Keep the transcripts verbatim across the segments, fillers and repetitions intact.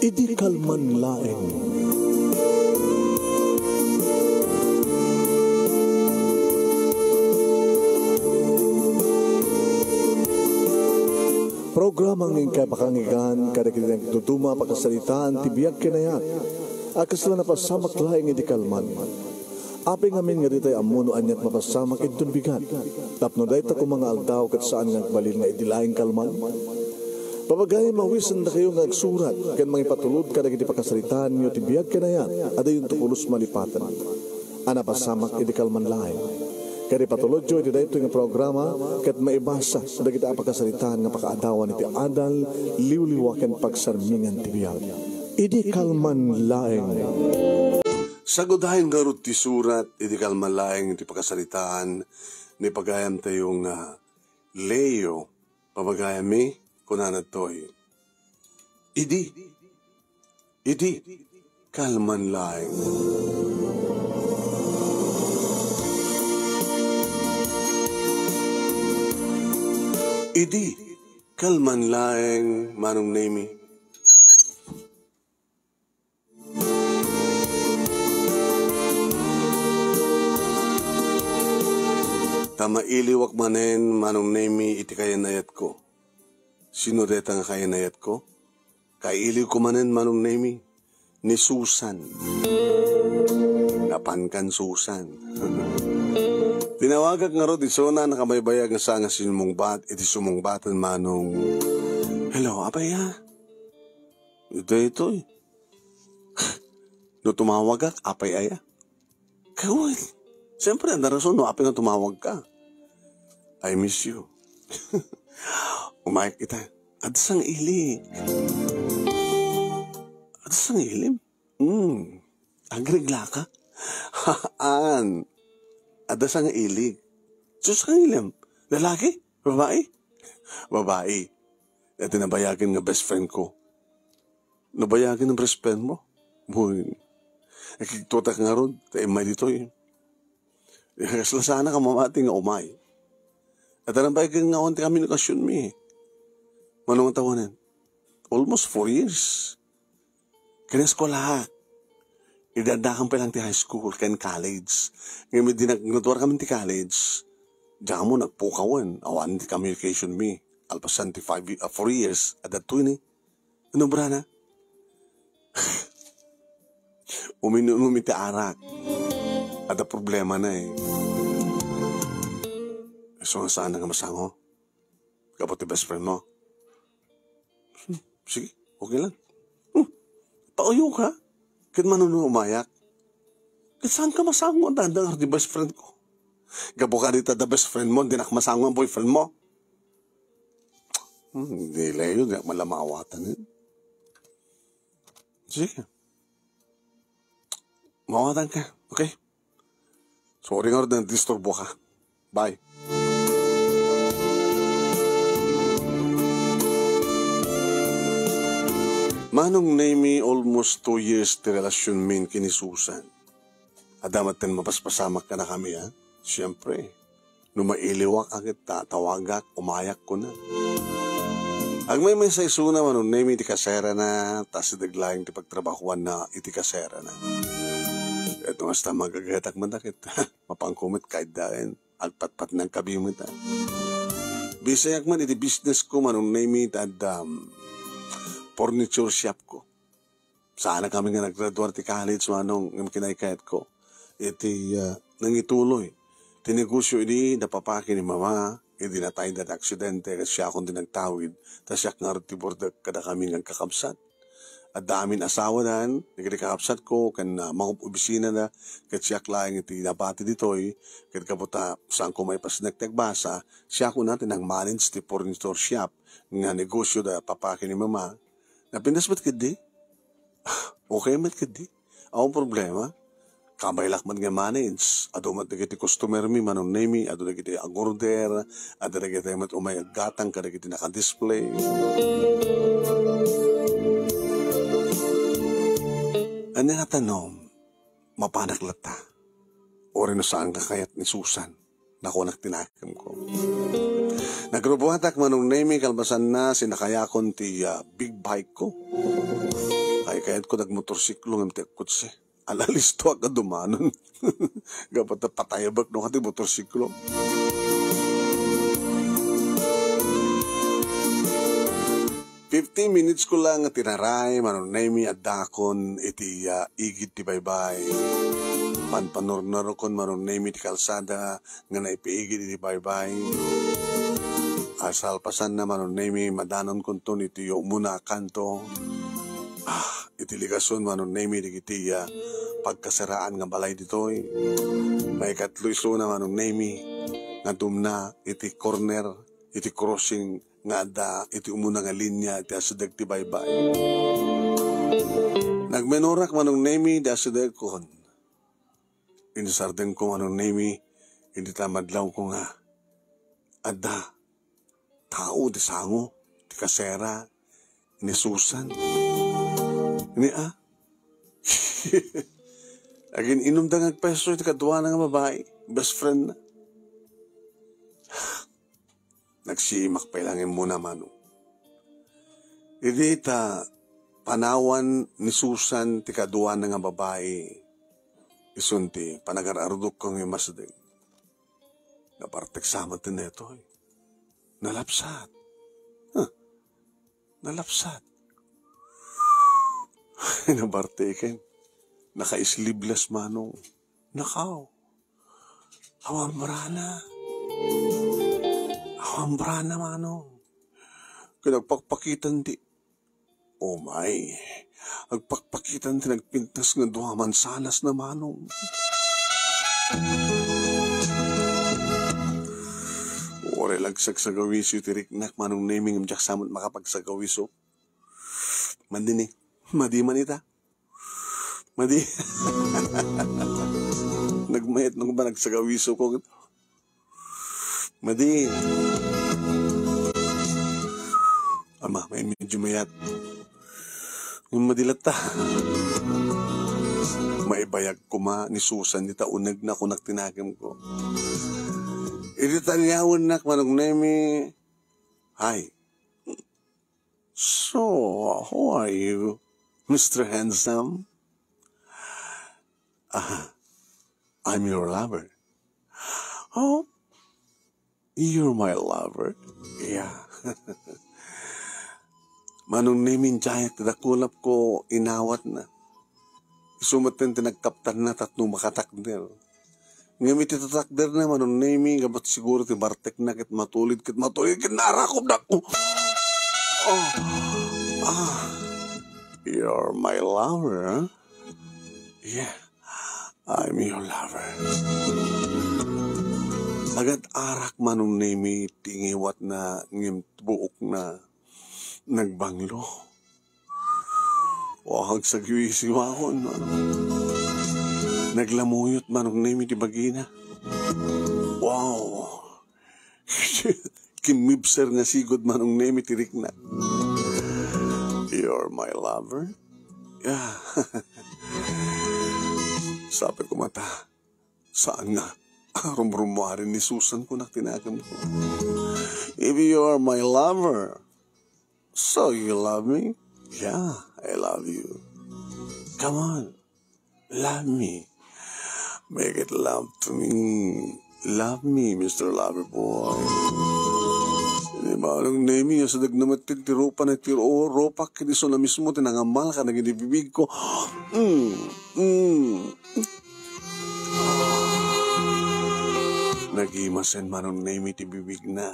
Idi kalman laeng. Programa nga inkay pakanggan kadagiti nagduduma a pakasaritaan ti biag ken ayat a kasla napasamak laeng idi kalman. Apay ngamin nga ditay ammo no aniat mapasamak inton bigat, tapno dayta koma nga aldaw ket saan nga agbalin nga idi laeng kalman? Pabagayam, awisendakayo nga agsurat ken mangipatulod kadagiti pakasaritaanyo ti biag ken ayat a dayonto pulos malipaten a napasamak idi kalman laeng. Ket ipatulodyo iti daytoy nga programa ket maibasa dagiti a pakasaritaan nga pakaadawan iti adal, liwliwa ken pagsarmingan ti biag. Idi kalman laeng. Sagudayen ngarud ti surat idi kalman laeng ti pakasaritaan ni pagayamtayo nga Leo, pabagayammi, kunana ditoy, idi, idi, kalman laeng. Idi, kalman laeng, Manong Nemi. Ta mailiwak manen, Manong Nemi, iti kayan-ayatko. Sino dayta nga kayan-ayatko? Kailiwko manen, Manong Nemi, ni Susan. Napankan, Susan. Tinawagak ngarud isuna, nakabaybayag nga saan nga simmungbat iti sumungbaten, Manong. Hello, apay a? Daytoy. No tumawagak, apay aya? Kawan. Siyempre, adda rason no apay nga tumawagka. I miss you. Umayek ita. Adda sang ilik. Adda sang ilim? Hmm. Agreglaka? Haan. Adda sang ilik. Sus, sang ilim. Lalaki? Babae? Babae. Iti nabayagen nga best friend ko. Nabayagen nga best friend mo? Boy. Nakigtutak ngarud, ta immay ditoy. Kasla sana ka mamati nga umay. At ang bayagen nga awan ti komunikasyonmi. Manong tawanan. Almost four years. Ken eskwela. Idadakam pa lang ti high school ken college. Ngem idi naggraduar kami ti college, diak ammo nagpukawen. Awan ti communication mi. Alpasan ti five, ah, four years, adda twenty. Ano, brana? Uminum iti arak. Adda problema na eh. So, saan nga masango? Gapu ti best friend mo? Hmm, sige, okay lang. Hmm, pauyo ka. Ket manuno umayak. Ket saan ka masango, danda nga di best friend ko? Gapu ka dita da best friend mo, dinak masango ang boyfriend mo. Hmm, di Leo, dinak malamawatan eh. Sige. Mawatan ka, okay? Sorry nga rin, disturbo ka. Bye. Manong Nemi, almost two years ti relasyon min kini Susan. Adda met ten mapaspasamak kadakami, ha? Siyempre, no mailiwak a ket ta-, tawagak, umayak kuna. Agmaymaysa isuna, Manong Nemi, ti kaserana, ta sideg laeng ti pagtrabahuanna iti kaserana. Ket no kasta, magagatak man da ket, mapanko met kaiddaen. Agpatpatnag kabi met, ah. Bisayak man iti business ko, Manong Nemi, ta adda, um, furniture shop ko. Saan a kami nga naggraduar ti college, Manong, ngem kinaykayat ko iti, ah, nangituloy ti negosyo idi da papa ken ni mama, idi natayda ti aksidente, ket siakon ti nagtawid, ta siak ngarud ti burdek kadakami nga agkakabsat. Adda amin asawadan, dagiti kakabsatko, ken, ah, mangub-obisinada, ket siak laeng iti nabati ditoy, ket gapu ta saanko maipasnek ti agbasa, siak una ti nag-manage ti furniture shop nga negosyo da papa ken ni mama. Napintas met ketdi? Okay met ketdi. Awan problema. Kabaylak met nga manage. Adu met dagiti customer mi, Manong Nemi, adu dagiti ag-order, adda dagiti met umay aggatang kadagiti naka-display. Ania nga tanom, mapanak latta. Uray no saan nga kayat ni Susan, nakunak ti nakemko. Nagrubuatak, Manong Nemi, kalpasanna, sinakayakon ti, ah, big bike ko. Kaykayatko ti agmotorsiklo ngem ti agkotse. Ala, listoak a dumanon. Gapu ta patayabek no kadi motorsiklo. Fifteen minutes ko lang nga tinaray, Manong Nemy, addakon iti, ah, igid ti baybay. Panpanurnarokon, Manong Nemy, ti kalsada nga naipaigid iti baybay. Asalpasanna, Manong Nemy, madanonkonton iti umuna a kanto. Ah, iti ligason, Manong Nemy, dagiti, ah, pagkasaraan nga balay ditoy. Maikatlo isuna, Manong Nemy, nga dumna iti corner, iti crossing nga adda iti umuna nga linia iti asideg ti baybay. Nagmenurak, Manong Nemy, di asidegkon. Inisardengko, Manong Nemy, idi ta madlawko nga adda tao ti sango, ti kasera, ni Susan. Ni a? Agin-inumda nga agpeso iti kaduana nga babai, best friend na. Nagsiimak pay lang immuna, Manong. Idi ta panawan ni Susan ti kaduana nga babai, isun ti panagar-arudokko nga imasdeng. Nabartek sa met ti netoy. Nalapsat. Huh. Nalapsat. Nabarteken. Naka-sleeveless, Manong. Nakaw. Awan brana. Awan brana, Manong. Ket agpakpakitan ti, oh my. Agpakpakitan ti nagpintas nga dua mansanas na, Manong. Uray la agsagsawisyo ti riknak, Manong Nemy, ngem diak sa met makapagsagawisyo. Madi ni. Madi man ita. Madi. Nagmayat no ba nagsagawisyo ko. Madi. Ama, may medyo mayat. Ngem madi latta. Maibayag koma ni Susan dita unegna kunak ti nakemko. Idi taliawennak, Manong Nemy, hi. So, who are you, Mister Handsome? Ah, I'm your lover. Oh, you're my lover? Yeah. Manong Nemy, diay ti dakulapko inawatna. Isu metten ti nagkaptanna tapno makatakder. Ngem iti tatakderna, Manong Nemy, gapu siguro ti bartekna ket matulid, ket matulid, ket naarakobda. Oh. Oh. Ah. You're my lover, huh? Yeah. I'm your lover. Agad-arak, Manong Nemy, ti ngiwatna ngem buokna nagbanglo. Wow, agsagwisiwakon, Manong. Naglamuyot, Manong Nemy, ti bagina. Wow. Kimmibser nga sigud, Manong Nemy, ti rikna. You're my lover? Yeah. Sabi ko mata, saan nga? Rumrumuaren ni Susan ko, naktinagam ko. If you are my lover, so you love me? Yeah, I love you. Come on, love me. Make it love to me. Love me, Mister Lover Boy. Ni Manong Nemy, asideg na met ti rupa na ti ro-, ropa, ket isu na mismo ti nangamal kadagiti bibig ko. Mm, mm. Nagimasen, Manong Nemy, ti bibigna.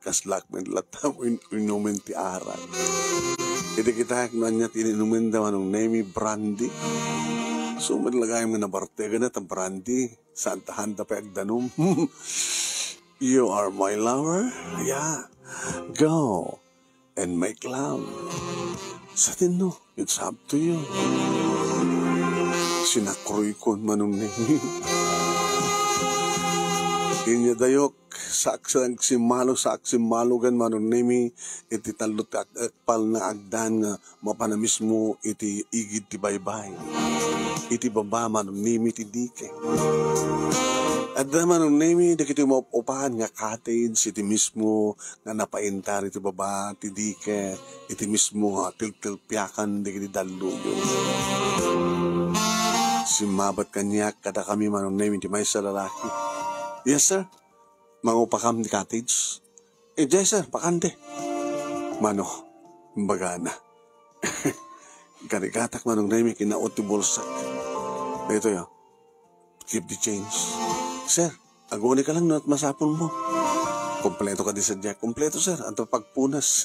Kaslak met latta in-, inumen ti arak. Idi kitak no ania ti inumen da, Manong Nemy, brandy. Isu met la gayam nga nabartekna ta brandy. Saan ta handa pay agdanum. You are my lover? Yeah. Go and make love. Satinno, it's up to you. Sinakruykon, Manong Nemy. Inya dayok, sak-, sagsimmalo, sagsimmalugan, Manong Nemy, iti tallo ti ak-, akpal na agdan nga mapan a mismo iti igid ti baybay. Iti baba, Manong Nemy, ti dike. Adda, Manong Nemi, dagiti umaup-upan nga cottage iti mismo nga napaintar iti baba ti dike, iti mismo nga tiltilpiakan dagiti dalluyon. Simmabat kaniak kadakami, Manong Nemi, ti maysa a lalaki. "Yes, sir. Mangupakam ti cottage?" "Idiay, sir, pakante." "Mano?" imbagana. Karigatak, Manong Nemi, kinaot ti bulsak. Daytoy, oh. "Keep the change." "Sir, aguni ka lang no masapulmo." "Kompleto kadi sadiay?" "Kompleto, sir. Adda pagpunas."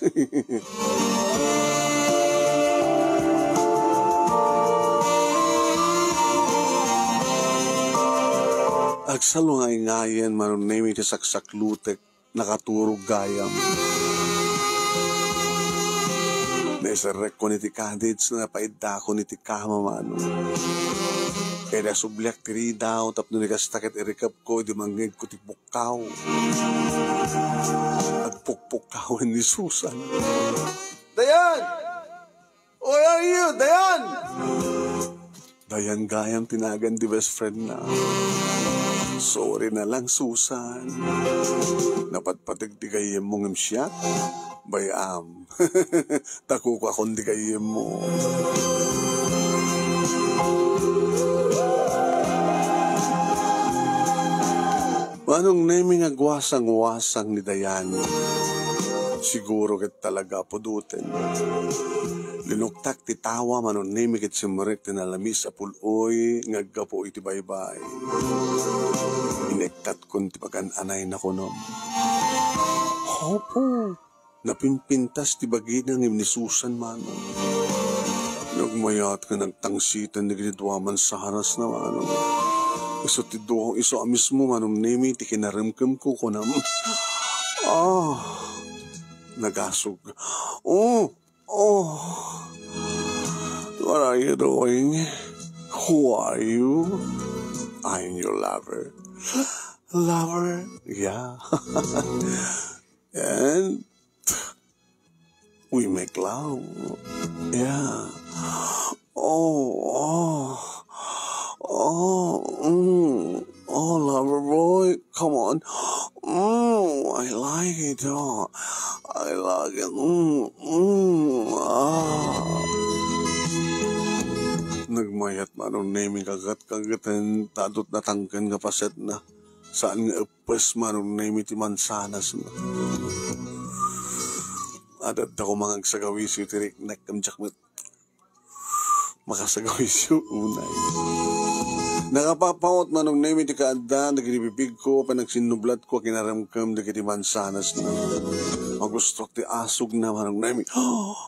Agsalungayngayen, Manong Nemi, ti saksaklutek, nakaturog gayam. Naiserrekon iti cottage, napaiddakon iti kama, Manong. Ket nasubliak ti ridaw tapno ni kasta ket irikepko idi mangngegko ti pukkaw. Agpukpukkawen ni Susan. "Dayan! Where are you, Dayan?" Dayan gayam ti nagan ti best friend na. "Sorry na lang, Susan. Napatpateg ti gayyemmo ngem siak, bay-am. Takukuakon ti gayyemmo." Manong Nemi nga agwasang-wasang ni Dayan. Siguro ket talaga puduten. Linuktak ti tawa, Manong Nemi, ket simrek ti nalamis a pul-oy nga aggapu iti baybay. Iniktatkon ti pagan-anayna kunom. Apo, napimpintas ti bagina ngem ni Susan, Manong. Nagmayat nga nagtangsitan dagiti dua a mansanasna, Manong. Isu ti dua, isu a mismo, Manong Nemi, ti kinaremkemko kunam. Ah, nagasug. Oh, Oh, what are you doing? Who are you? I'm your lover. Lover? Yeah. And we make love. Yeah. Oh, oh, oh, mm. Oh, lover boy, come on. Mm, I like it. Oh, I like it. Mm, mm, ah. Nagmayat Manong Nemi kagat-kagatan, tadot natangken nga pasetna. Saan nga eppes Manong Nemi ti mansanasna. Adda koma nga agsagawisiw ti riknek, ken diak met makasagawisiw unay. Nakapapaut Manong Nemi ti kaadda dagiti bibigko, panagsinnublatko a kinaremkem dagiti mansanasna. Mangustok ti asugna Manong Nemi.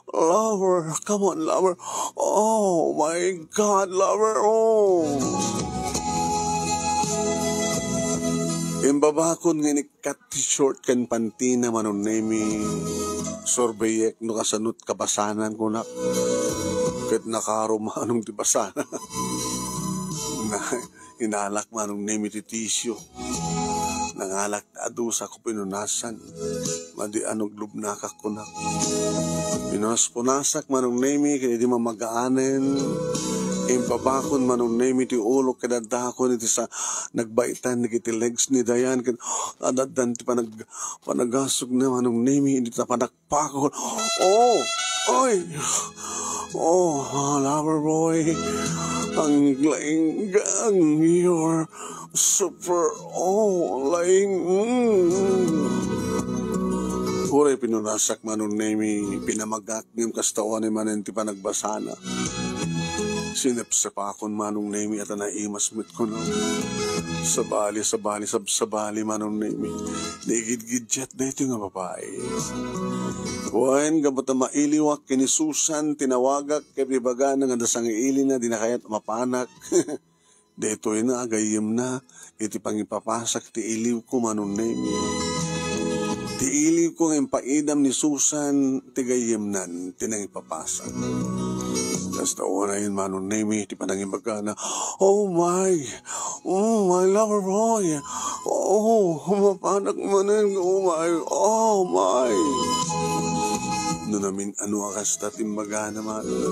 Lover, come on, lover. Oh my God, lover, oh. Imbabakon nga inik- kat ti short ken pantina Manong Nemi. Surbeyek no kasano't kabasanan kunak. Ket nakaro Manong ti basana. Na, inalak Manong Nemi ti tisyu. Nangalak ti adu, sako pinunasan. Madi a naglubnakak kunak. Pinunas-punasak Manong Nemi ket idi mamagaanen, imbabakon Manong Nemi ti ulok ket addakon iti sa-, nagbaitan dagiti legs ni Dayan ket adaddan ti panag-, panagasugna Manong Nemi iti panagpakol. Oh! Oy! Oh, lover boy, ang laing, ang your super, oh, laing, mm. Uray pinunasak Manong Nemi, pinamagak ngem kasta unay manen ti panagbasana. Sinepsepakon Manong Nemi a ta naimas met kuno. Sabali, sabali, sabsabali Manong Nemi. Naigidgidiat daytoy nga babai. Wen, gapu ta mailiwak ken ni Susan, tinawagak ket ibagana nga adda sangailina dina kayat mapanak. Daytoy na gayyemna iti pangipapasak ti iliwko Manong Nemi. Ti iliwko nga impaidam ni Susan ti gayyemnan ti nangipapasak. Kasta unayen Manong Nemi ti panangibagana, "Oh my! Oh, my lover boy! Oh, mapanak manen! Oh my! Oh my!" No namin-ano a kasta ti imbagana Manong.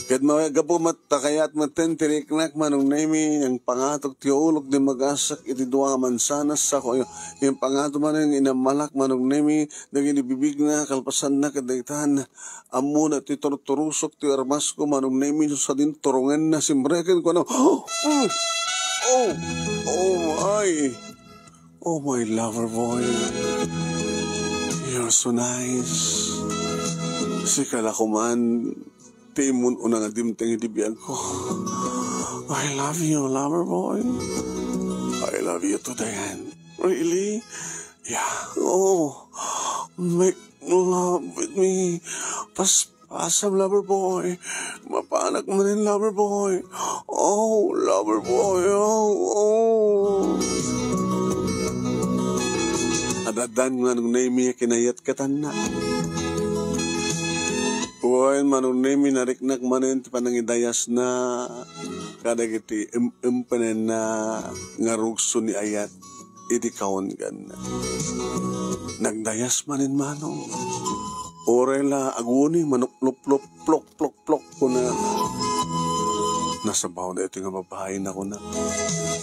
Ket ma-, gapu met ta kayat metten ti riknak, Manong Nemi, impangatok ti ulok dimmagasek iti dua nga mansanas, sako impangato manen, inammalak, Manong Nemi, dagiti bibigna, kalpasanna ket daytan. Ammona ti turturusok ti armasko, Manong Nemi, no sadin turongenna, simreken, kuno, "Mm. Oh, oh, my. Oh, my lover boy. You're so nice. Sika la koman ti immun-una nga dimteng iti biagko. I love you, lover boy. I love you too, Diane." "Really?" "Yeah." "Oh, make love with me. Pas-, pasam, lover boy. Mapanak manen, lover boy. Oh, lover boy. Oh, oh." Addan Manong Nemi a kinayat ket annak. Wen, Manong Nemi, nariknak manen ti panangidayasna kadagiti em-, empenenna nga rugso ni ayat iti kaungganna. Nagdayas manen, Manong. Uray la aguni, manukluplop, plok, plok, plok, kuna. Nasabaw daytoy nga babai, kuna.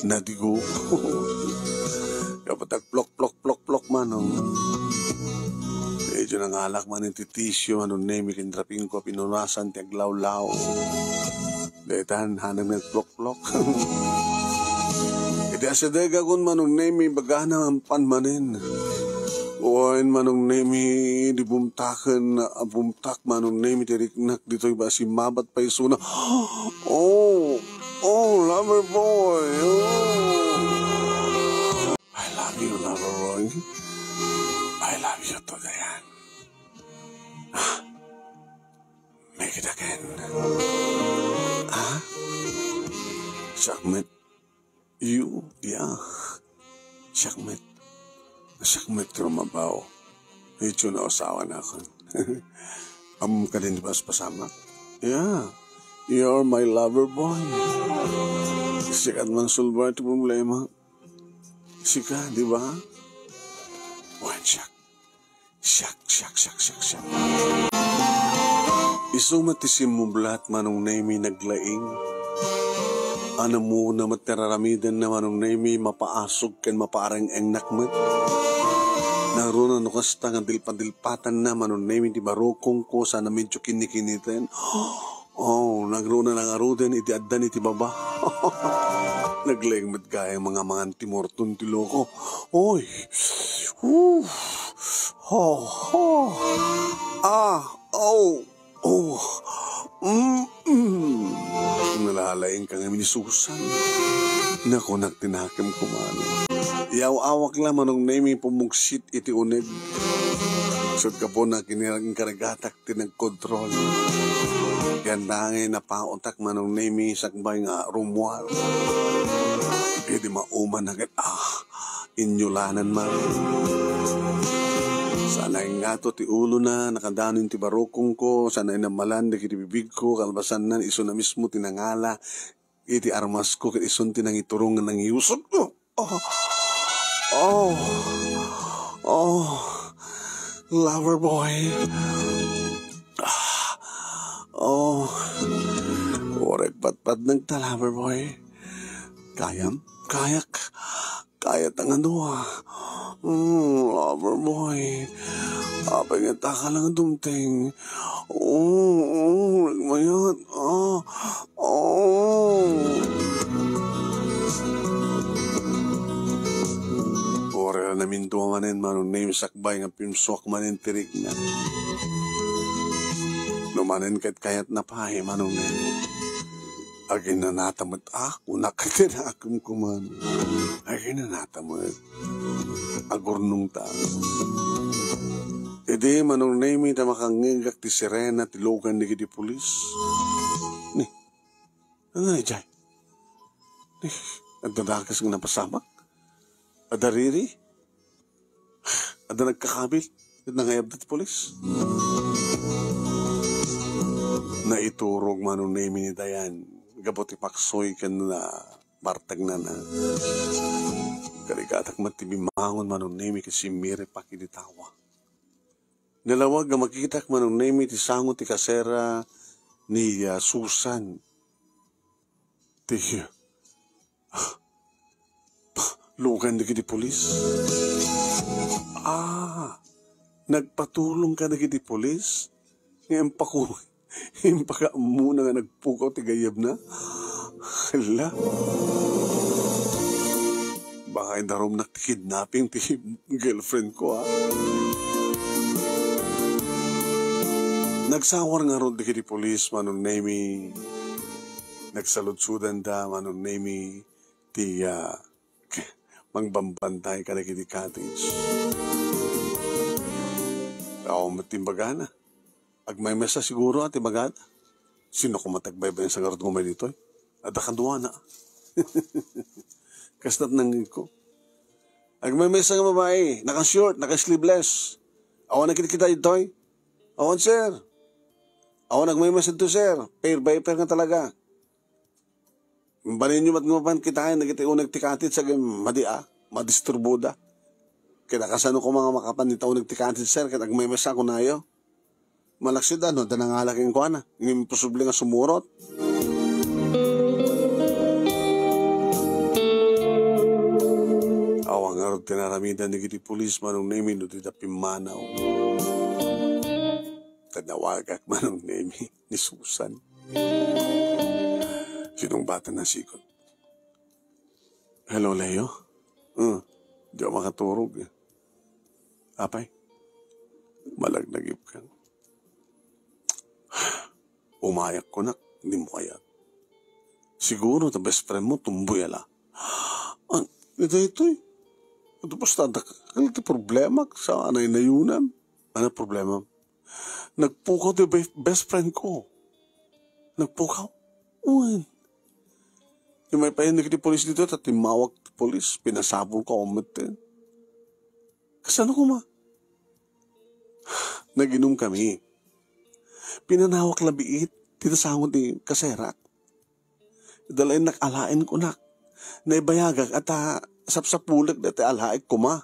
Nadigo. Kapatag plok, plok, plok, plok, Manong. Medyo nangalak manen ti tissue, Manong Nemi, kinrapingko a pinunasan ti aglawlaw. Daytan, hanang nagplokplok. Iti asideg a kun Manong Nemi, ibagana, ampan manen. Wen, Manong Nemi, di bumtaken, a bumtak, Manong Nemi, ti riknak ditoy ba simmabat pay isuna. Oh, oh, lover boy. Oh. I love you, lover boy. I love you too, Diane. Ah, make it again. Ah? Siak met. You? Yeah. Siak met. Siak met ti rumabaw. Isu no asawanakon. Ammom kadi ti paspasamak? Yeah. You're my lover boy. Siak ti mangsolbar ti problema. Sika, di ba? Wen, siak. Siak, siak, siak, siak, siak. Isu met ti simmublat, Manong Nemi, naglaing. Ammona met ti ar-aramidenna, Manong Nemi, mapaasog ken mapaareng-engnak met. Nangruna no kasta nga dilpadilpatanna, Manong Nemi, ti barukongko, saan a medyo kinnikinniten. Oh, nangruna nangaruden iti addan iti baba. Naglaing met gayam nga mangan ti murton ti loko. Oy. Oof. Ho, ho. Ah, oh, oh. Mm, mm. Nalalaingka nga minisusan. Nakunak ti nakemko, Manong. Yaw-awak la, Manong Nemi, pumugsit iti uneg. Sut kapuna kinirang kargatak ti nagkontrol. Ganda ngay napaotak, Manong Nemi, sakbay nga rummuar. Idi mauman na ket, ah, inyulanan man. Saan a ingngato ti ulona, nakadanon ti barukongko, saan a inammalan dagiti bibigko, kalpasanna, isuna mismo ti nangala iti armasko, ket isun ti nangiturong nga nangiusog. Oh. Oh. Oh. Lover boy. Ah. Oh. Uray patpatnekta, lover boy. Kayam? Kayak. Kayat nga dua. Mm, lover boy. Apay nga taka lang dumteng. Oh, oh, nagmayat. Ah. Oh. Uray la namindua manen, Manong Nemi, sakbay nga pimsuak manen ti rikna. No manen ket kayatna pay, Manong Nemi. Aginanata met, ah, kunak ket nakemko man. Aginanata met. Agurnongta. Idi, Manong Nemi, ta makangngegak ti sirena ti lugan dagiti pulis. Ni, Ania idiay? Ni, adda dakes nga napasamak? Adda riri? Adda nagkakabil ket nangayabda ti pulis? Naiturog, Manong Nemi, ni Dayan gapu ti paksoy ken nabartegnana. Karigatak met ti bimmangon, Manong Nemi, ket simmiripak iti tawa. Nalawag nga makitak, Manong Nemi, ti sango ti kasera ni, ah, Susan ti, ah, lugan dagiti pulis. Ah, nagpatulong kadagiti pulis? Nga impaku-, impakaammona nga nagpukaw ti gayyemna? Hala. Baka idarumnak ti kidnapping ti girlfriend ko, ha? Nagsawar ngarud dagiti pulis, Manong Nemy. Nagsaludsodanda, Manong Nemy, ti, ah, mangbambantay kadagiti cottage. Awan met ti imbagana. Agmaymesa siguro a ti bagada. Sino koma ti agmaymesa ngarud nga umay ditoy? Adda kaduana. Kasta ti nangngegko. Agmaymesa nga babai, naka-short, naka-sleeveless. Awan nakitkitak ditoy? Awan, sir. Awan agmaymesa ditoy, sir. Pair by pair nga talaga. Imbalinyo met nga mapan kitaen dagiti uneg ti cottage, agim madi a, madisturboda. Ket kasano koma nga makapan dita uneg ti cottage, sir, ket agmaymesa kunayo? Malaksid a no adda nangala kenkuana, ngem imposible nga sumurot. Awan ngarud ti naramidan dagiti pulis, Manong Nemy, no dida pimmanaw. Tinawagak, Manong Nemy, ni Susan. Sinungbatanna sikut. "Hello, Leo? Hmm, di ako makaturog, eh. Apay? Malagnagipkan." "Umayak ko, nak, di mo kayat. Siguro ta best friend mo, tumboy a la." "Ah, itoy, itoy. Ito, basta dakkel ti problema sa anay-nayunan." "Ano problema?" "Nagpukaw ti be-, best friend ko." "Nagpukaw? Wen?" "Immay pay dagiti pulis ditoy, ta timmawag ti pulis, pinasabol ko a umetten." "Kasano koma?" "Nag-inum kami. Pinanawak labiit ti nasango ti kaserak. Dalaennak alaen kunak. Naibayagak a ta sapsapulek daytoy alaek koma.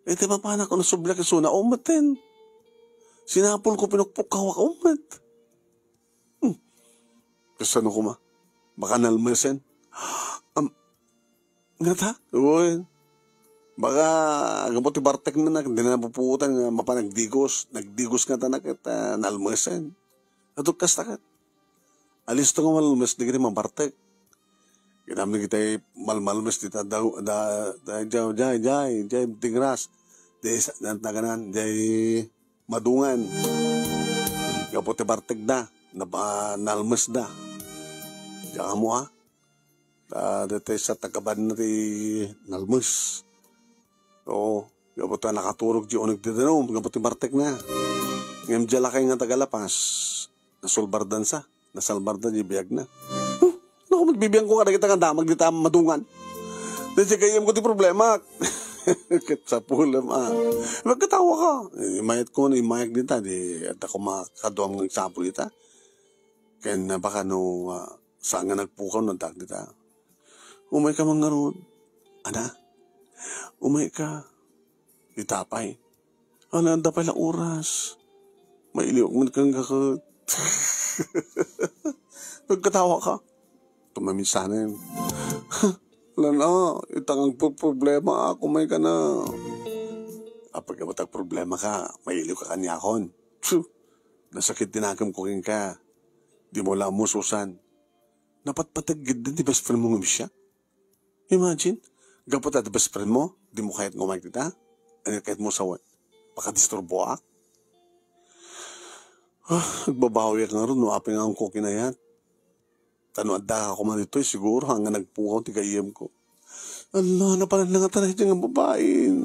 Iti papanak ko nasublak isuna, umetten. Sinapol ko, pinukpukawak, umet." Hmm. "Kasano koma? Baka nalmesen?" "Am, ngata?" "Uy. Baka gapu ti bartekna, nak, di na napupuotan nga mapan nagdigos. Nagdigos ngata, nak, ket, ah, nalmesen." Aduk kasta ket. Alisto nga malmes dagiti mabartek. Kinam dagiti malmalmes dita da, da, da, jay, jay, jay, jay, tigras. Di sa, naganan, jay madungan. Gapu ti bartek da, napa-, nalmes da. Diak ammo, ha? Ta, ditoy sa tagabanna ti nalmes. Oo, gapu ta nakaturog ti uneg ti danum, gapu ti bartekna. Ngem diay lakay nga taga-La Paz, nasulbardan sa, nasalbardan ti biagna. Huh, naku, met bibiangko kadagita nga damag dita madungan. Daytoy gayyemko ti problemak. Ket sapulem, ah. Nagkatawa ka. Imayat ko, imayak dita, di, adda ko makadua nga agsapul dita. Ken, ah, baka no, ah, saan nga nagpukaw, no addak dita. Umayka man ngarud. Ana? Umayka. Dita pay. Ana, adda pay la oras. Mailiwak man kang gaket. Nagkatawa ka. Tumaminsanen. Wala na, ita nga agproproblema, ako may ka na. Apay ka matag problema ka, mailiw ka kaniakon. Phew! Nasakit ti nakemko kenka. Di mo la ammo, Susan. Napatpateg gid ti best friend mo nga Misha. Imagine, gapu ta ti best friend mo, di mo kayat nga umayag dita? Ania kayat mo sawen? Pakadisturboak? Ah, agbabawiak ngarud no apay nga unko kinayat. Ta no adda ka koma ditoy, siguro, haan nga nagpukaw ti gayyemko. Ala, napanan na nga tanan iti nga babain.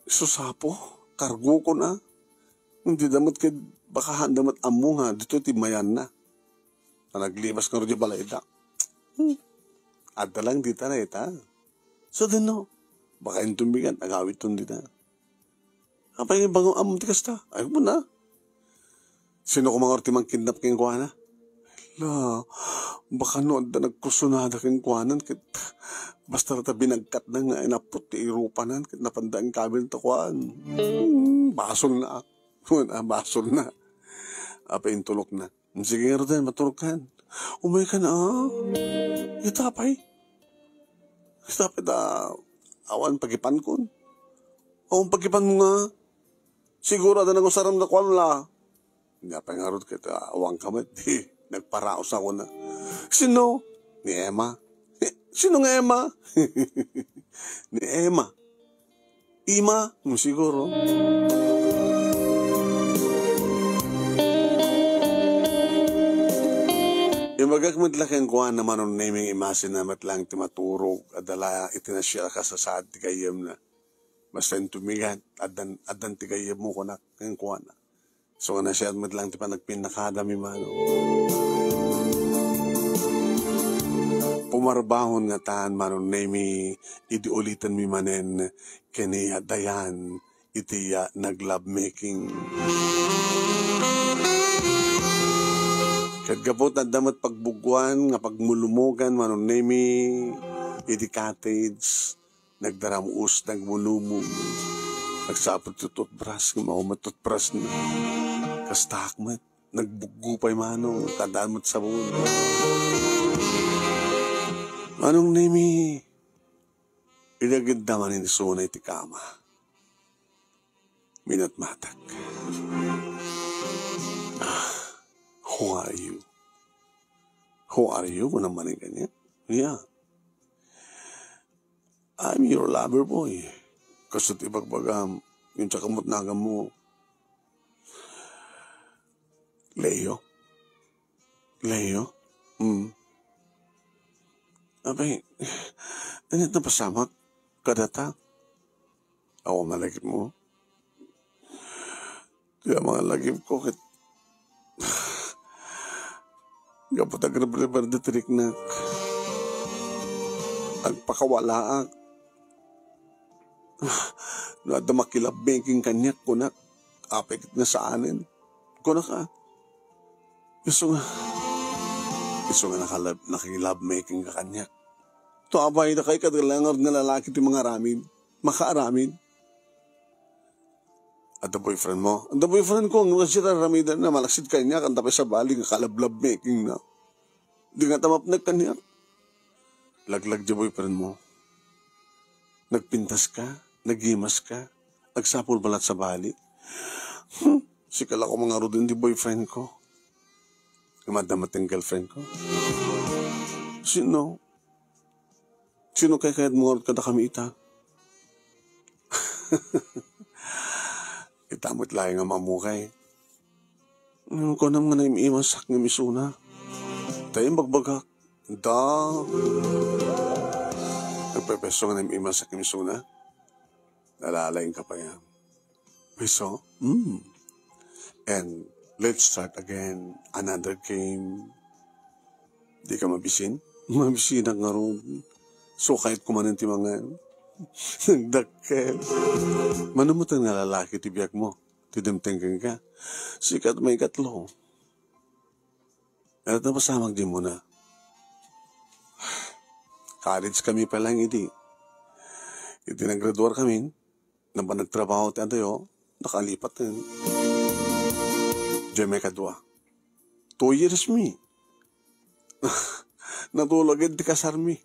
Sus, Apo, kargokon a. Dida met ket baka haanda met ammo nga ditoy ti mayanna. Ta naglimas ngarud diay balayda. Hmm. Adda lang dita dayta. Sadino? Baka inton bigat, agawiton dita. Apay nga ibaga nga ammo ti kasta? Ay, mo na. Sino koma ngarud ti mangkidnap kenkuana? La, baka no adda nagkursunada kenkuanan, ket basta ta binagkatna nga inapput ti irupanan, ket napanda inkabel ta kuan. Hmm, basolna. Wen a, basolna. Apay intulokna. Sige ngaruden, maturogkan. Umaykan, a. Ita pay. Ita pay ta awan pagipankon. Awan pagipanmo nga. Siguro adda nangusaram nga kuan la. Nia pay ngarud ket, a, awanka met, di nagparaos a kuna. Sino? Ni Emma. Sino nga Emma? Ni Emma. Ima, mm, siguro. Imbagak met la kenkuana, Manong Nemy, nga imasinna met laeng ti maturog, adda la iti nasiak a sasaad ti gayyemna. Basta inton migat, addan, addan ti gayyemmo, kunak kenkuana. So, nga nasiat met laeng ti panagpinnakadami, Manong. Pumarbahon ngatan, Manong Nemy, idi ulitanmi manen ken ni Dayan iti, a, nag-lovemaking. Ket gapu ta adda met pagbuggoan nga pagmulumugan, Manong Nemy, iti cottage, nagdaramus, nagmulumog. Nagsapul ti toothbrush, nga mao met toothbrushna. Kastaak met, nagbuggo pay, Manong, ta addaan met sabon. Manong Nemy, idi agidda manen isuna iti kama, minatmatak. "Ah, who are you? Who are you?" kunam manen kaniak. "Yeah. I'm your lover boy." Kasto't ibagbagam, ngem siak met naganmo. "Leo? Leo?" "Hmm." "Apay, ania ti napasamak kadata?" "Awan malagipmo?" "Ti awan malagipko ket gapu ta agrebriberde ti riknak. Agpakawalaak. No adda maki-lovemaking kaniak, kunak, apay ket nga saanen. Kunak a, isu nga, isu nga nakalab-, naki-lovemaking ka kaniak. To apay, dakay ket laeng nga lalaki ti mangaramid, makaaramid." "Adda boyfriend mo?" "Adda boyfriend ko, ngem kasdiay ti ar-aramidenna, malaksid kaniak, adda pay sabali nga ka-love-lovemaking na. Di ngata mapnek kaniak." "Laglag diay boyfriend mo. Nagpintas ka, nagimas ka, agsapul balat sabali." "Hmm, sika la ko mangaruden ti boyfriend ko. Ngem adda met ti girlfriend ko." "Sino? Sino kaykayatmo ngarud kadakami ita?" "Ita met laeng nga mammukay. Ngem kunam nga naim-imasak ngem isuna. Ta imbagbagak, da. Nagpepeso nga naim-imasak ngem isuna. Nalalaing ka pay a." "Peso? Hmm. And let's start again. Another game." "Di ka mabisin?" "Mabisinak ngarud. Sukayat ko manen ti mangan." Nagdakkel. "Mano met nga lalaki ti biagmo? Ti dimteng kenka?" "Sika ti maikatlo." "Ania ti napasamak diay umuna?" "College kami pay laeng idi. Idi naggraduar kami, napan nagtrabaho ti adayo, nakalipat, eh. Diay maikadua. Two years mi. Natulog ti kasarmi.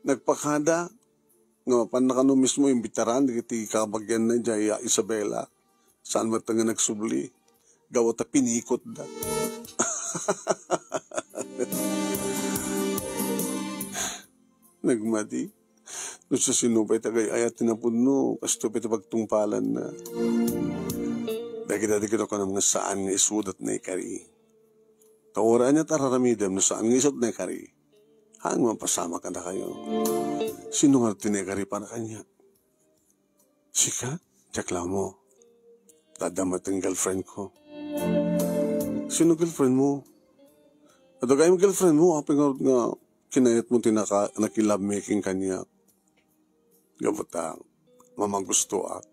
Nagpakada, nga mapanna kano mismo imbitaran dagiti kabagianna idiay Isabela. Saan met nga nagsubli. Gapu ta pinikotda." Nagmadi. No sasino pay ti agay-ayat ti napudno, kastoy pay ti pagtungpalanna. Dagita dagiti kunam nga saan nga isuda ti naikari. Ta uray ania ti ar-aramidem no saan nga isuda ti naikari. Haan nga mapasamak kadakayo. Sino nga ti naikari para kaniak? Sika? Diak la ammo. Adda met ti girlfriend ko. Sino girlfriend mo? Adda gayam girlfriend mo, apay ngarud nga kinayatmo ti naka-, naki-lovemaking kaniak? Gapu ta mamagustoak.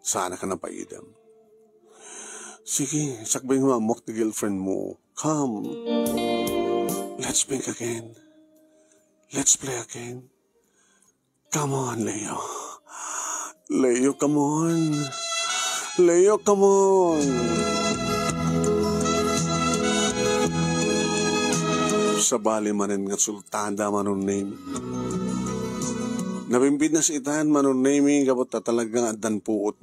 Saanak a napaidem. Sige, sakbay nga ammoak ti girlfriend mo. Come. Let's make again. Let's play again. Come on, Leo. Leo, come on. Leo, come on. Sabali manen nga sultada, Manong Nemi. Nabimbidnas itan, Manong Nemi, gapu ta talaga nga addan puot.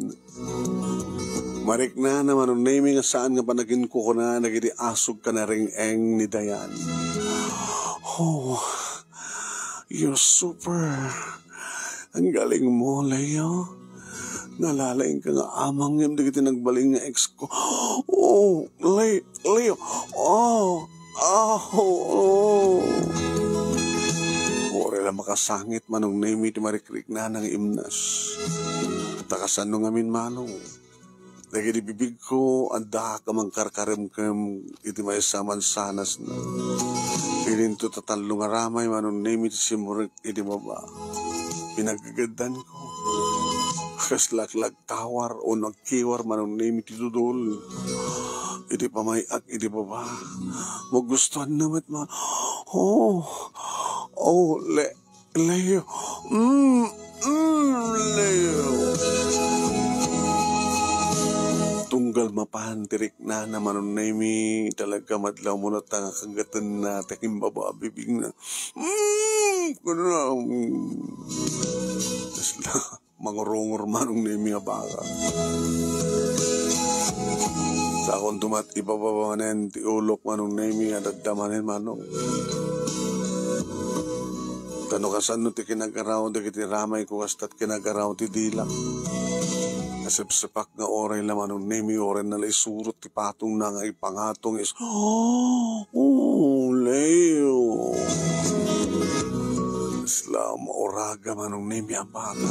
Mariknana, Manong Nemi, nga saan nga panaginkukuna dagiti asug ken nareng-eng ni Dayan. Oh, you're super. Ang galing mo, Leo. Nalalaing ka nga amang ngem dagiti nagbalin nga ex ko. Oh, Le-, Leo. Oh, oh, oh. Uray la makasangit, Manong Nemi, ti marikriknana nga imnas. Ta kasano ngamin, Manong? Dagiti bibigko, adda ka mangkarkaremkem iti maysa a mansanasna. Idinto ta tallo nga ramay, Manong Nemi, ti simrek iti baba. Pinaggagaddanko. Kas laklagtawar o nagkiwar, Manong Nemi, ti dudol. Iti pamay-ak iti baba. Magustuanna met, ma-, oh, oh, le-, Leo. Mm, mm, Leo. Tunggal mapan ti riknana, Manong Nemi, talaga madlawmo na ta nga kanggatenna ti kimbaba a bibingna. Mm, kunana, mm. Kasla, mangurungor, Manong Nemi, a baka. Sakonto met ipababa manen ti ulok, Manong Nemi, adda manen, Manong. Ta no kasano ti kinagaraw dagiti ramayko, kasto't kinagaraw ti dilak. Nasepsepak nga uray la, Manong Nemi, uray na la isurot ti patongna nga ipangatong is-, oh, Leo. Isla mauraga, Manong Nemi, a baka.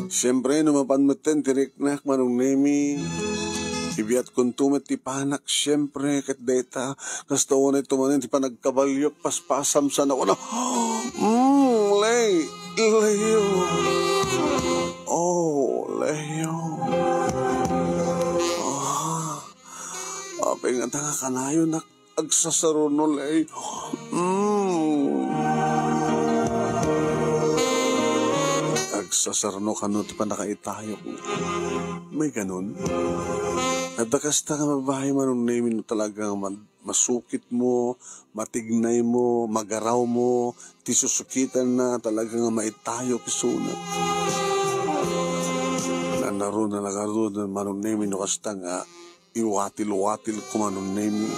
Siempre, no mapan metten ti riknak, Manong Nemi, ibiatkonto met ti panak, siempre, ket dayta, kasta unay to manen ti panagkabaliok, paspasam sana, wala. Mm, Leo. Leo. Oh, Leo. Ah, apay ngata nga kanayon, nak-, agsasaruno, Leo. Mm. Agsasaruno kano ti pannakaitayok. May ganun? Adda kasta nga babae, Manong Nemi, no talaga nga man masukit mo, matignay mo, magaraw mo, ti susukitanna talaga nga maitayo kisuna. Nanaruna, nanaruna, Manong Nemi, no kasta nga iwatil-watil ko, Manong Nemi.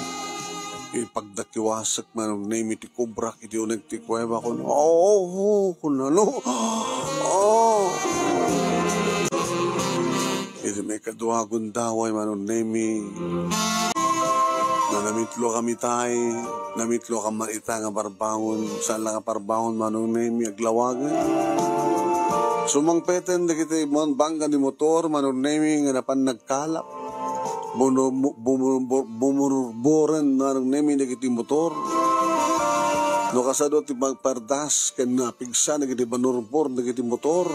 Ipagdakiwasek, Manong Nemi, ti kubrak iti uneg ti kuweba ko. Oo, kunano. Oh. Iti may kadua gundaway, Manong Nemi. Namitlo kami tay, namitlo ka man ita nga parbangon, saan la nga parbangon, Manong Nemi, aglawagan. Sumangpeten dagiti mon-, bangka ni motor, Manong Nemi, nga napan nagkalap. Bunu-, bu-, bumu-, bu-, bumururburen, Manong Nemi, dagiti motor. No kasado ti pagpardas, ken napigsa dagiti banurbor dagiti motor.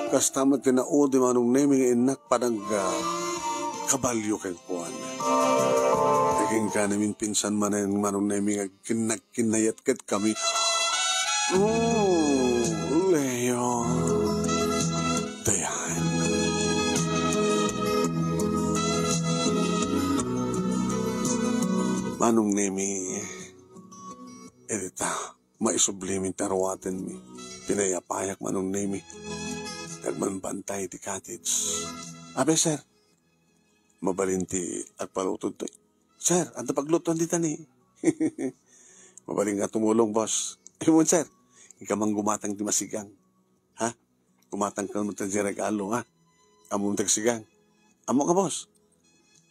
Kasta met ti naudi, Manong Nemi, nga innak panagkabalio kenkuana. Ti kenka namin pinsan manen, Manong Nemi, nga kin-, nagkinnayat ket kami. Oh, Leo. Dayan. Manong Nemi, edita. Maisublimin ti aruatenmi. Pinayapayak, Manong Nemi. Agmanbantay ti cottage. Abe, sir. Mabalin ti agpaluto toy. Sir, adda paglutoan dita ni. Mabalin nga tumulong, boss. Imon, sir. Ika man gumatang ti masigang. Ha? Gumatang ka man ti regalo, ha? Ammom ti agsigang. Ammo ka, boss.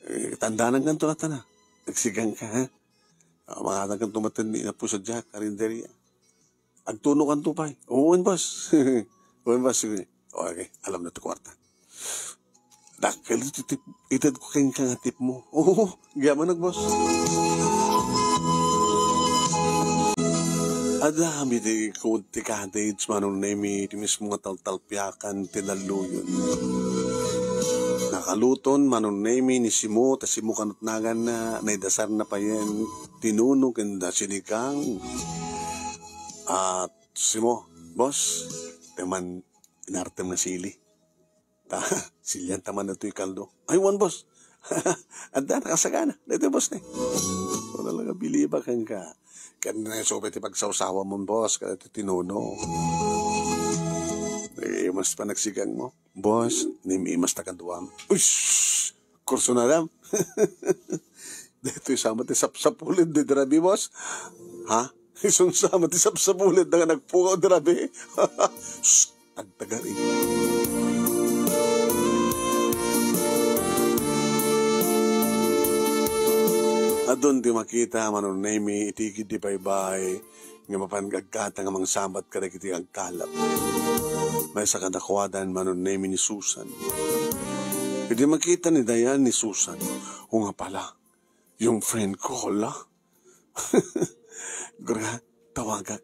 Eh, tandanan kanto latana. Agsigang ka, ha? Ah, makatang kanto maten ni inapo sa Jack, karinderya. Agtuno kanto pay. Oo, boss. Oo, boss. Sige. Okay, alam na to kwarta. Dakkel iti tip, ited ko kenka nga tip mo. Oo, gyamanak, boss. Adda kami ti cottage, Manong Nemi, ti mismo nga taltalpiakan ti nalluyon. Nakaluton, Manong Nemi, ni Simo, ta Simo kanut naganna, naidasarna payen, tinuno ken da sinigang. At Simo, boss, ti man inartem nga sili. Ta, silian ta man datoy kaldo. Ay, wen, boss. Adda, nakasagana. Daytoy, boss, ne. Wala lang abiliba kenka. Ken na subay ti pagsawsawa mo, boss, kada ti tinuno. Eh, mas panagsigang mo. Boss, nimimas ta kaduam. Ush! Kurso na lang. Daytoy sama ti sapsapulid, di rabi, boss. Ha? Isun sama ti sapsapulid na nga nagpukaw, di rabi. Shh! Agtagari. Adun ti makita, Manong Nemi, iti igid ti baybay, nga mapan gaggatang a mangsabat kadagiti agkalap. Maysa kadakuada, Manong Nemi, ni Susan. Idi makita ni Dayan ni Susan, o nga pala, yung friend ko, hala. Gra, tawagak.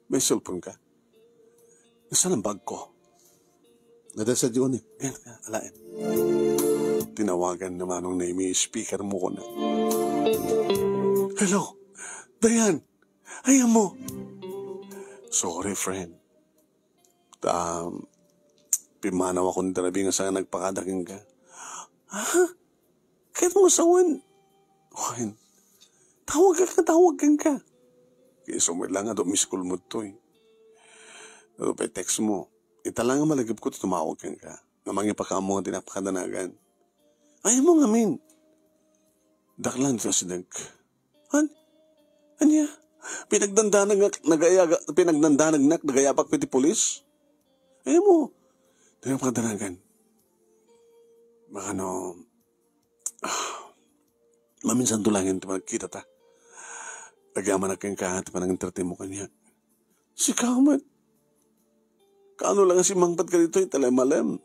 May cellphone ka? Nasaan ang bag ko? Nadasa di ni. Ayan, alaen. Tinawagan na Manong Nemi, speaker mo ko na. Hello, Dayan. Ayan mo. Sorry, friend. Ta, pimmanaw akon darabing a saan nagpakada kenka. Ha? Ket mo sawen? Wen. Tawag ka, tawag kenka. Kay isu met lang nga do miss call mo toy. Adu pay text mo. Ita lang nga malagip ko ti tumawag kenka. Nga mangipakaammo nga di napakadanagan. Ay mo ngamin. Daklan ti asideg. Han? Ania? Pinagdandanag nga nagayaga, pinagdandanagnak, nagayapak iti pulis? Ay mo. Di napakadanagan. Baka no, ah, maminsan to langin ti magkita ta. Agyamanak kenka ti panangintertain mo kaniak. Sika met. Kaano lang nga simmangpet ka ditoy, talamalem.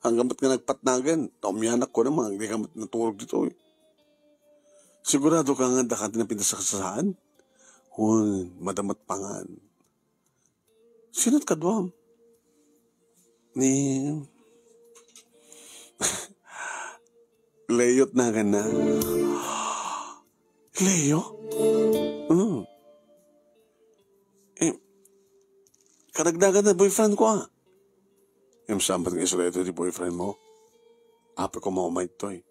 Hanggang ba't nga nagpatnagan? Taumyanak ko naman, di ka mat-, naturog ditoy. Sigurado ka nga daka ti napintas a kasasaan? Hun, madamat pangan. Sino't kaduam? Ni Leo ti naganna. Leo? Hmm. Eh, kadagdagan na boyfriend ko, ah. Yung sambat nga istorya ito di boyfriend mo. Apa ko maumay to, eh.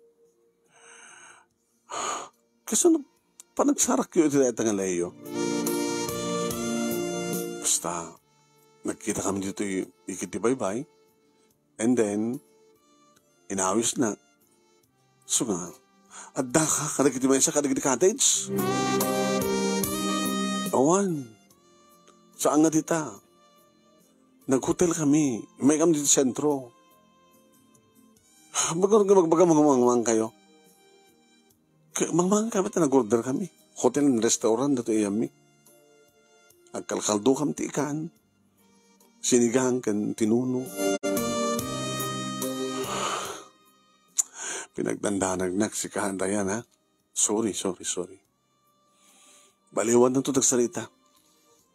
Kasano panagsarak yu iti dayta nga Leo? Basta, nagkita kami ditoy igid ti baybay. And then, inawis na. So nga, adda ka kadagiti maysa kadagiti cottage? Awan. Saan nga dita? Naghotel kami. May kami dito sentro. Bago nga magbaga, mangmangmang kayo. Ka-, mangmang kami, ta nag-order kami. Hotel and restaurant, dato iyami. Agkalkaldo kami ti ikan. Sinigang ken tinuno. Pinagdandanagnak sika, Dayan, ha? Sorry, sorry, sorry. Baliwan na to tagsarita.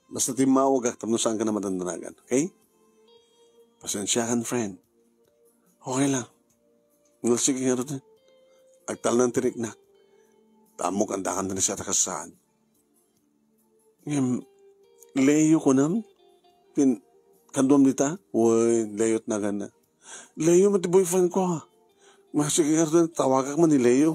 Basta timmawagak tapno saan ka na madandanagan, okay? Pasensya kan, friend. Okay lang. Ngal, sige nga rin. Agtalnan ti rikna. Tamok andakan na siya takasaan. Ngem, Leo kunam? Pin-, kaduam dita? Uy, Leo ti naganna. Leo met ti boyfriend ko, ha? Ma, sige nga rin, tawagak man ni Leo.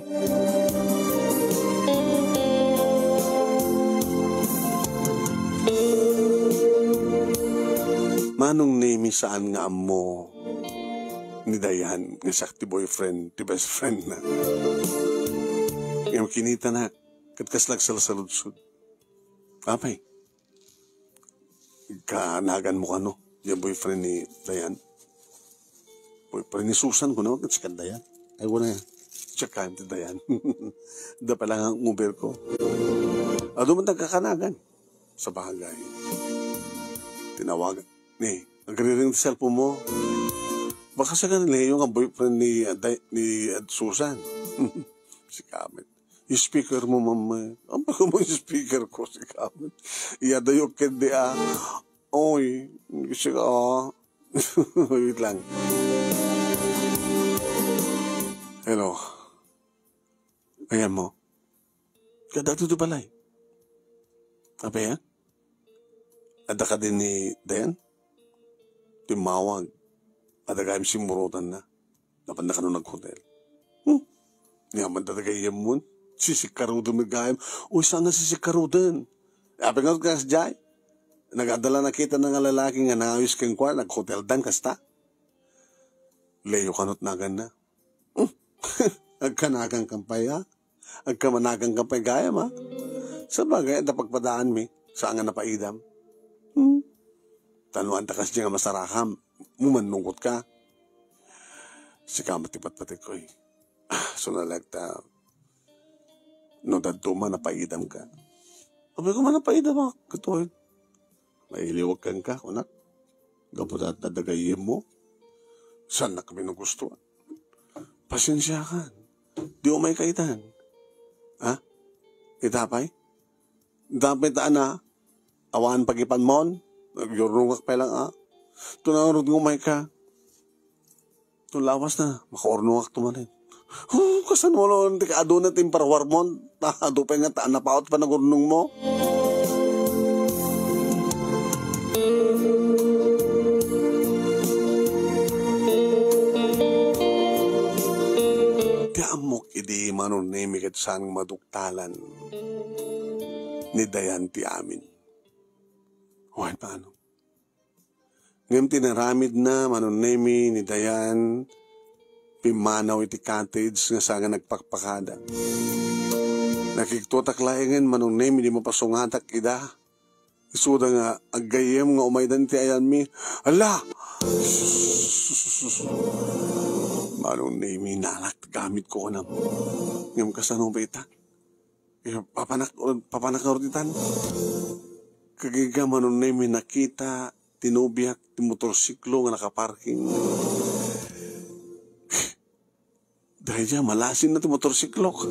Manong Nemi, saan nga ammo ni Dayan nga siak ti boyfriend, ti best friend na. Ngem kinitanak, ket kasla agsalsaludsod. Apay, kanagan mo kano, yung boyfriend ni Dayan? Boyfriend ni Susan, kuno, ket sikan Dayan. Ay, wala yan. Check kayo ti Dayan. Da pala nga ang Uber ko. Adu man nagkakanagan. Sa bagay. Tinawagan. Ni, nagriring ti cellphone mo. Baka sa kan Leo nga boyfriend ni, uh, Day-, ni, uh, Susan. Si Kamet. Yung speaker mo, mama. Ang bago mo yung speaker ko, si Kamet. Iya, dayo, kendi, ah. Oy, kasi ka, ah. Wait lang. Hello. Ayan mo. Kada ito balay. Apa yan? Ada ka din ni Dayan? Timawag. Ada ka yung simurutan na. Napanda kano naghotel. Hmm? Nia man dagiti gayyemmon. Sisikkaruden met gayam. Uy, saan nga sisikkaruden? Apay nga kasdiay? Nagdala na kita nga lalaki nga nangawis kenkuana, naghoteldan kasta. Leo kanut naganna. Hmm? Agkanagan kan pay, ha? Agkamanagan kan pay gayam, ha? Sabagay, adda pagpadaanmi, saan nga napaidam. Hmm? Tano anta kasdiay nga masarakam, mumannungkotka. Sika met ti patpatikko, eh. Ah, sunalek ta, no dadduma, napaidamka. Apay koma napaidamak, katoy. Mailiwak kenka, kunak. Gapu ta adda gayyemmo. Saannak kami no gusto. Pasensiakan. Di umayka itan. Ha? Ita pay? Ita pay ta ana, awan pagipanmon. Nagyurnongak pay lang, a. Tunangrod nga umayka. Ton lawas na, makaurnongak to manen. Huh, kasano no ti kaaduna ti imparuarmon? Ta, adu pay nga ta, napaut pa nagurnongmo. Ti ammok idi Manong Nemi ket saan nga maduktalan ni Dayan ti amin. Wen, paano? Ngem ti inaramidna, Manong Nemi, ni Dayan, pimmanaw iti cottage nga saan nga nagpakpakada. Nakigtuatak laengen, Manong Nemi, idi mapasungatak ida. Isuda nga aggayyem nga umaydan ti ayanmi. Ala! Manong Nemi, nalak ti gamitko, kunam. Ngem kasano pay ita? Eh, papanak-, papanak ngarud itan. Kagiga, Manong Nemi, nakita ti nobiak ti motorsiklo nga nakaparking. Daydiay, malasin na ti motorsiklok.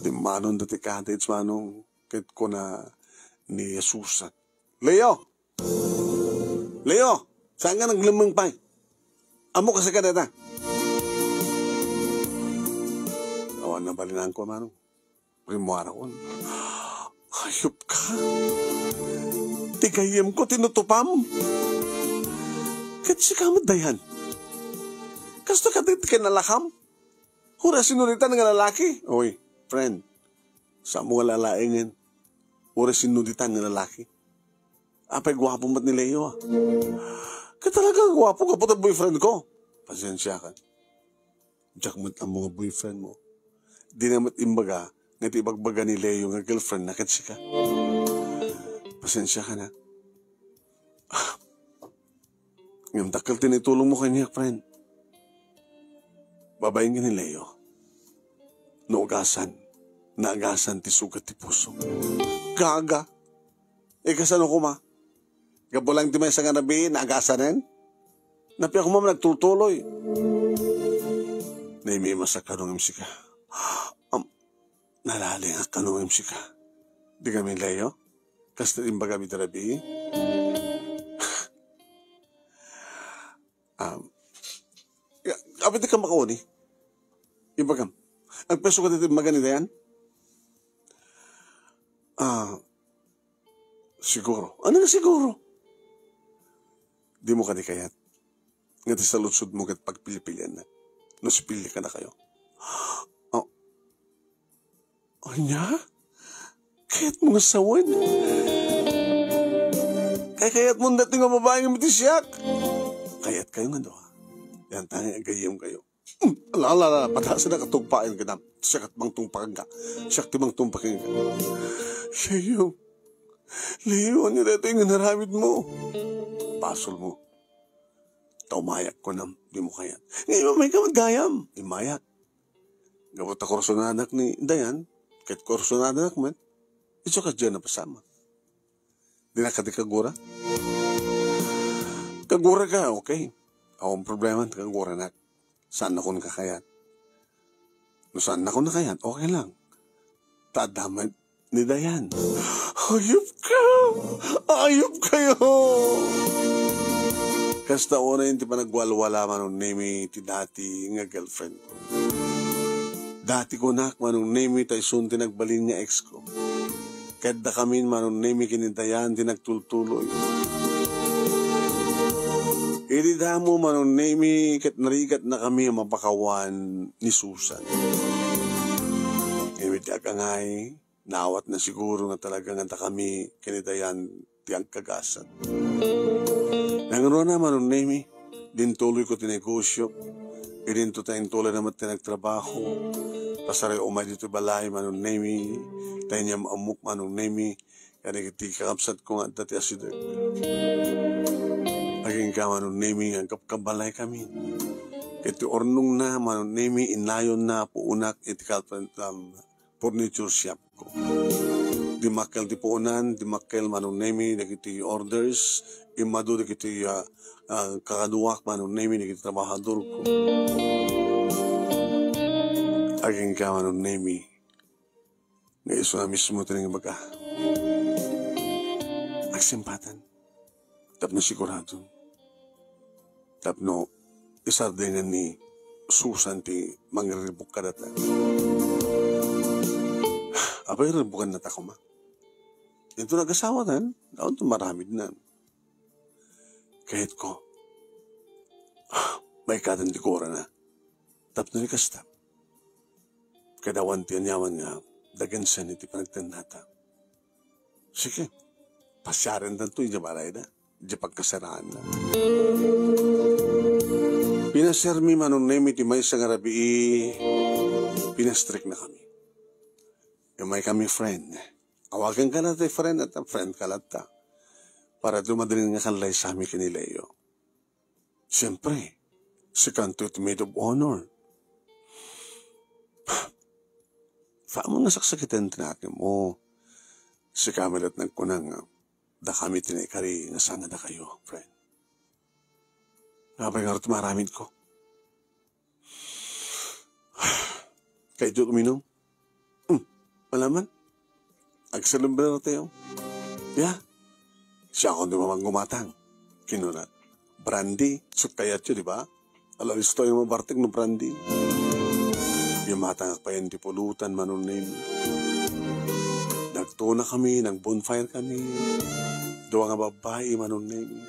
Dimmanon da ti cottage, Manong, ket kuna ni Jesusa, "Leo! Leo! Saan nga naglemmeng pay? Ammok a sika dayta." Awan nabalinanko, Manong. Rimmuarakon. Hayop ka. Ti gayyemko, tinutupam. Ket sika met, Dayan. Kastoy kadi ti kinalakam? Uray sinno ditan nga lalaki. Oy, friend. Saanmo nga lalaengen. Uray sinno ditan nga lalaki. Apay, guapo met ni Leo, a. Ket talaga, guapo, gapu ta boyfriend ko. Pasensiakan. Diak met ammo nga boyfriend mo. Di na met imbaga nga ti ibagbaga ni Leo nga girlfriend na ket sika. Pasensiakan, a. Ngem dakkel ti naitulongmo kaniak, friend. Babaen ken ni Leo. Naugasan, naagasan ti sugat ti puso. Gaga. Eh, kasano koma? Gapu lang ti maysa nga rabii, naagasanen? Napia koma nagtultuloy. Naimimasak kano ngem sika. Am, nalalingak kano ngem sika. Di kami Leo? Kasta imbagam iti rabii? Um, ya, apay ti ka makauni? Ibagam. Agpeso ka ditoy imbag ni Dayan? Ah, siguro. Ano nga siguro? Di mo kadi kayat. Nga ti saludsodmo ket pagpilipilianna. No sipili ka na kayo. Oh, Ania? Kayatmo nga sawen? Kay kayatmo daytoy nga babai nga miti siak? Kayat kayo nga dua. Yan tayo, agayem kayo. Hmm, ala, ala, ala, pataas na katugpain ka na. Siya kat bang tungpakan ka. Siya ti bang tungpakan ka. Leo. Leo, ano daytoy nga naramid mo? Basol mo. Ta umayak ko nam, di mo kayat. Ngayon, may ka gayam. Imayak. Gapu ta kursunadak ni Dayan, ket kursunadak met, isu ka diyan napasama. Di na kadi kagura? Kagura ka, okay. Awan problema, kagura nak. Saan nakon kakayat? No saan nakon nakayat, okay lang. Ta adda met ni Dayan. Hayop ka! Hayop kayo! Kasta unay ti panagwalwala Manong Nemi ti dati nga girlfriend ko. Dati kunak Manong Nemi ta isun ti nagbalin nga ex ko. Ket dakamin Manong Nemi ken ni Dayan ti nagtultuloy. Idi damo, Manong Nemi, ket narigatnakami a mapakawan ni Susan. Ngem iti agangay, naawatna siguro nga talaga nga dakami ken ni Dayan ti agkagasat. Nangruna, Manong Nemi, dintuloyko ti negosio. Idinto ta intuloyna met ti nagtrabaho. Pasarek umay ditoy balay, Manong Nemi, ta inyam-ammok, Manong Nemi, kadagiti kakabsatko nga adda ti asideg. Agingga, Manong Nemi, nga agkabkabalaykami. Ket ti urnongna, Manong Nemi, innayonna puonak iti carpenter, um, furniture shopko. Dimmakkel ti puonan, dimmakkel, Manong Nemi, dagiti orders, immadu dagiti, ah, ah, kakaduak, Manong Nemi, dagiti trabahadorko. Agingga, Manong Nemi, nga isuna mismo ti nangbaga. Agsimpatan. Tapno sigurado. Tapno isardeng ni Susan ti mangriribuk kadata. Apay, riribukannata koma? Inton agasawatan, awan to maramidnan. Kayatko, maikkadan ti kurana. Tapno ni kasta, ket awan ti aniaman nga dagensen iti panagtennata. Sige, pasiarendanto idiay balayda, idiay pagkasaraanna. Pinasiarmi, Manong Nemi, ti maysa nga rabii, pinastriknakami. Immay kami, friend. Awaganka latta ti friend, at friendka latta. Para dumadrin nga kallaysami ken ni Leo. Siempre, sikanto ti maid of honor. Saan nga saksakiten ti nakemmo. Sika met latta nagkuna nga dakami ti naikari nga saan a dakayo, friend. Apay ngarud ti maaramidko? Kayatyo uminum? Hmm, malaman. Agselebrar tayo. Ya, siakon ti mamangumatang. Kinuna, brandy, sut kayatyo, di ba? Ala, listo yung mabartek no brandy. Yung matangak pa yan ti pulutan, Manong Nemi. Nagtuna kami, nag-bonfire kami. Dua nga babbai, Manong Nemi.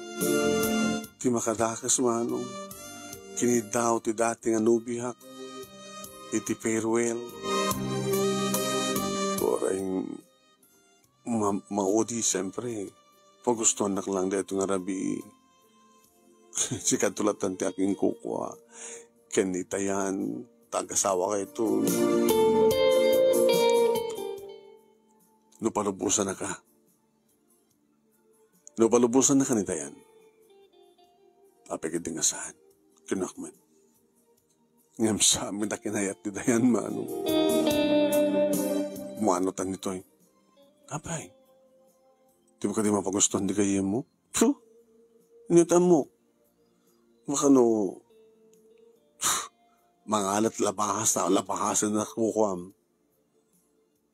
Ti makadakes, Manong. Kiniddaw ti dati nga nobiak iti farewell. Uray ma-, maudi, siyempre. Pagustuannak lang daytoy nga rabii. Sikanto lattan ti akinkukua ken ni Dayan, ta agasawakayto. No palubosanka, No palubosanka ni Dayan, apay ketdi nga saan? Kinunak met. Ngem saan met a kinayat ni Dayan, Manong. Mano tan ditoy? Apay, dimo kadi mapagustuan ti gayyemmo? Psu! Inyo ti ammok. Baka no, mangalat labahas, ta labahasen na kukuam.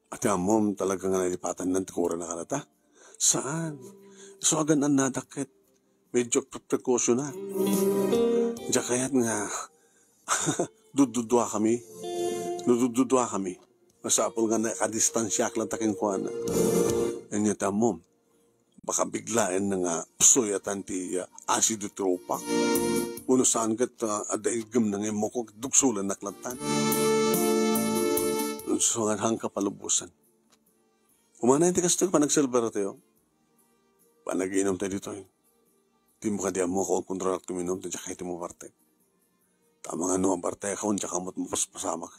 Ati ammom, talaga nga nalipatanna ti kurana kadata? Saan? Isu a gan-annadak ket medyo prekausyona. Diak kayat nga dudduduakami. No dudduduakami, masapul nga nakadistansiaak latta kenkuana. Inyo ti ammom, baka biglaenna nga psuyatan ti, ah, asido ti rupak. Wenno saan ket, ah, adda iggemna nga immukko, dugsolennak lattan. Isu nga, haanka palubosan. Umanay ti kastoy, panagselebrar tayo. Panag-inom tayo ditoy. Dimo kadi ammo nga akuntrolak ti uminum, ta diak kayat ti mabartek. Ta amangan no mabartekon, diak met mapaspasamak.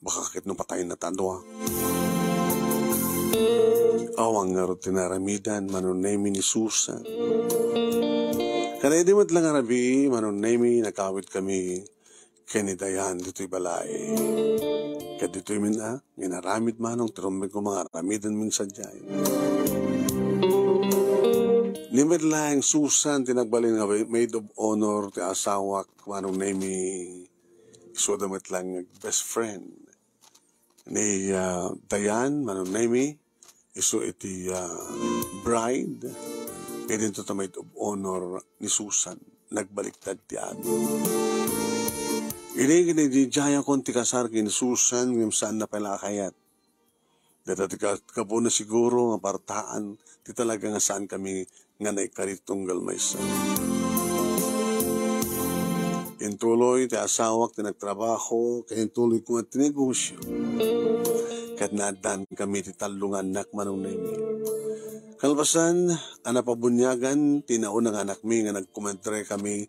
Baka ket no patayna ta dua. Awan ngarud ti naaramidan, Manong Nemi, ni Susan. Kada idi met la nga rabii, Manong Nemi, nagawidkami ken ni Dayan ditoy balay. Ket ditoy met la nga inaramid, Manong, ti rumbengko nga aramidenmi sadiay. Ni met laeng Susan ti nagbalin nga maid of honor ti asawak, Manong Nemi. Isuda met laeng best friend ni, ah, Dayan, Manong Nemi, isu iti, ah, bride, ken daytoy ti maid of honor ni Susan. Nagbaliktad ti amin. Idi kinidaydayaw kon ti kasar ken ni Susan, ngem saanna pay la a kayat. Dayta ti ka-, gapuna siguro nga partaan ti talaga nga saankami nga naikari tunggal maysa. Intuloy ti asawak ti nagtrabaho, ket intuloy koma ti negosyo. Ket naaddan kami ti tallo nga annak, Manong Nemi. Kalpasan, a napabuniagan ti nauna nga anakmi nga nagkumadre kami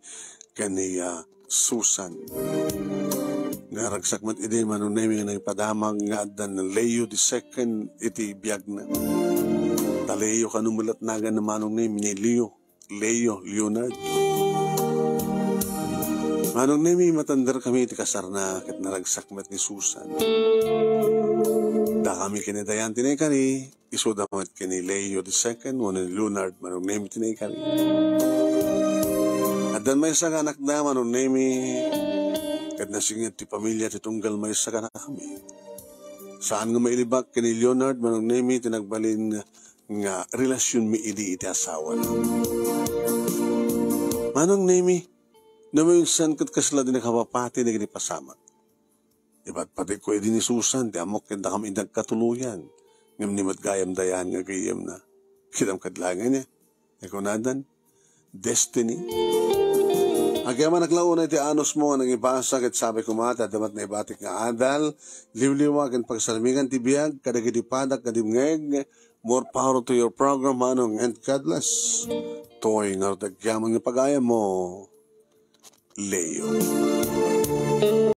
ken ni, ah, Susan. Nga ragsak met idi, Manong Nemi, nga naipadamag nga addan Leo the second iti biagna. Ta Leo kano met la naganna, Manong Nemi, ni Leo. Leo, Leonard. Manong Nemi, matandar kami iti kasarna ket naragsak met ni Susan. Dakami ken ni Dayan ti naikari, isuda met ken ni Leo the second wenno ni Leonard, Manong Nemi, ti naikari. Addan maysa nga anakda, Manong Nemi, ket nasinged ti pamilia ti tunggal maysa kadakami. Saan nga mailibak ken ni Leonard, Manong Nemi, ti nagbalin nga relasionmi idi iti asawana. Manong Nemi, no maminsan ket kasla di nakapapati dagiti pasamak. Ipatpatikko idi ni Susan ti ammok ken dakami idi nagkatuloyan. Ngem ni met gayam Dayan nga gayyemna. Kitam kad laeng ania? Ti kunadan, destiny. Agyamanak la unay ti anusmo nga nangibasa ket sabi koma ti adda met naibatik nga adal, liwliwa ken pagsarmingan ti biag kadagiti padak nga dimngeg. More power to your program, Manong, and God bless. Toy nga rutagyaman nga pagayam mo, Leo.